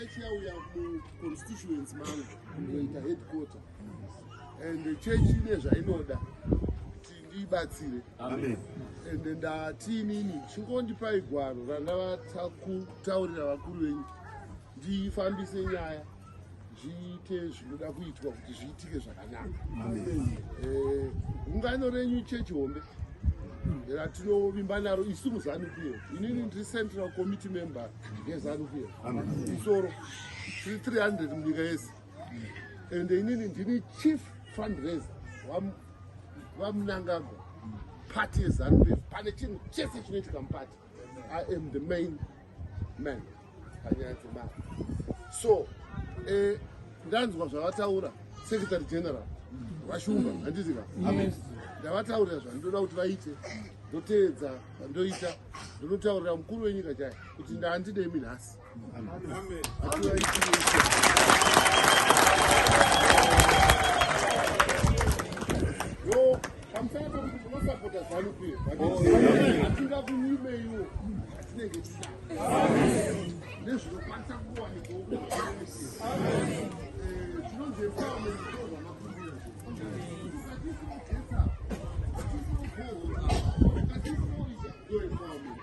Chechi yauya muconstituency mangu kunoita headquarter, and chechi ine zvainoda kuti ndiibatsire. And ndati inini chingondipai gwaro randavatakuritaurira vakuru venyu, ndifambise nyaya, zviite zvinoda kuitwa kuti zviitike zvakanaka. Gungano renyu chechi hombe ratinovimba naro isu muZANU PF. Inini ndiri central committee member yeZANU PF, isoro tiri 300 munyika yese, and inini ndini chief fundraiser vaMnangagwa, party yeZANU PF. Pane chinhu chese chinoitika mupati, I am the main man panyaya dzemari. So ndanzwa zvavataura secretary general vaShumba, handiti ka? Ndavataurira zvandoda kuti vaite, ndoteedza zvandoita, ndonotaurira mukuru wenyika chai kuti ndaandidemi nhasi. Yo, pamusana pekuti munosapota ZANU PF, hatingakunyimeiwo atinenge tisina nezvinokwanisa kuwanikwa. Chinonzi empowerment ndo zvamakumbira. Ukatisimugetsa, ukatisimubohora, ukatisimuita, ndo empowerment,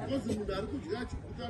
because munhu ari kudya achiguta.